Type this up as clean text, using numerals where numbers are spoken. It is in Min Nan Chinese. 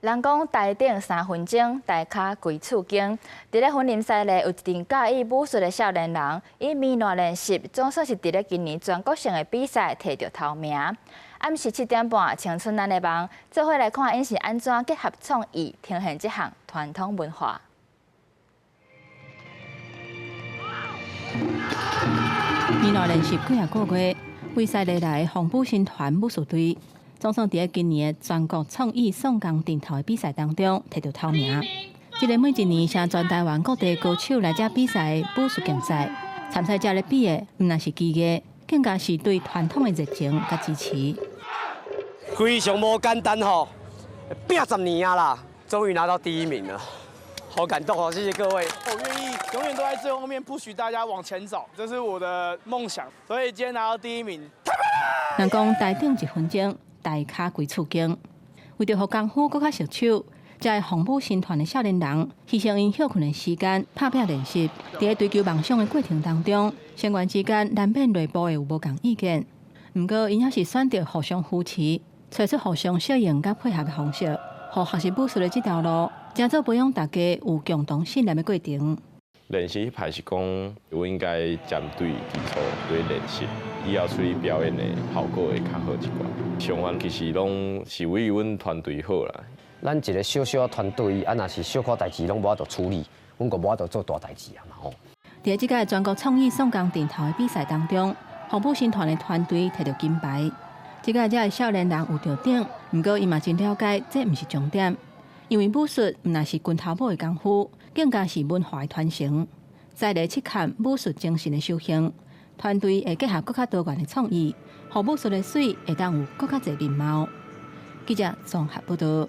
人講台頂三分鐘，台跤規厝間。佇咧雲林西麗有一陣佮意武術的少年人，以棉衲練習，總算是佇咧今年全國性的比賽摕著頭名。暗時7點半，青春咱的夢，做伙來看𪜶是按怎結合創意，呈現這項傳統文化。棉衲練習幾仔個月，為西麗來的鳳舞新團武術隊，總算佇咧今年的全國創意宋江陣頭的比賽當中摕著頭名。這个每一年請全台灣各地高手來遮比賽的武術競賽，參賽者咧比的毋但是技藝，更加是對傳統的熱情佮支持。非常無簡單吼，拚10年啊啦，終於拿到第一名了，好感動哦！謝謝各位。我願意永遠都在最後面，不許大家往前走，這是我的夢想。所以今天拿到第一名，太棒了！人講台頂一分鐘，台跤規厝間，為著予功夫閣較熟手，遮个鳳舞新團的少年人犧牲𪜶歇睏的時間，拍拚練習。佇咧追求夢想的過程當中，成員之間難免內部會有無仝意見。毋過，𪜶猶是選擇互相扶持，揣出互相適應佮配合的方式，予學習武術的這條路，成做培養大家有共同信念的過程。練習彼擺是講，我應該針對基礎來練習，以後出去表演的效果會較好一寡。相反，其實攏是為阮團隊好啦。咱一个小小團隊，啊，若是小可代誌攏無法度處理，阮閣無法度做大代誌啊嘛吼。佇這屆全國創意宋江陣頭的比賽當中，鳳舞新團的團隊摕著金牌。這屆遮个少年人有著獎，毋過伊嘛真了解，這毋是終點，因為武術毋但是拳頭母的功夫，更加是文化的傳承。在咧七崁武術精神的修行，團隊會結合閣較多元的創意，予武術的媠會當有閣較濟面貌。記者綜合報導。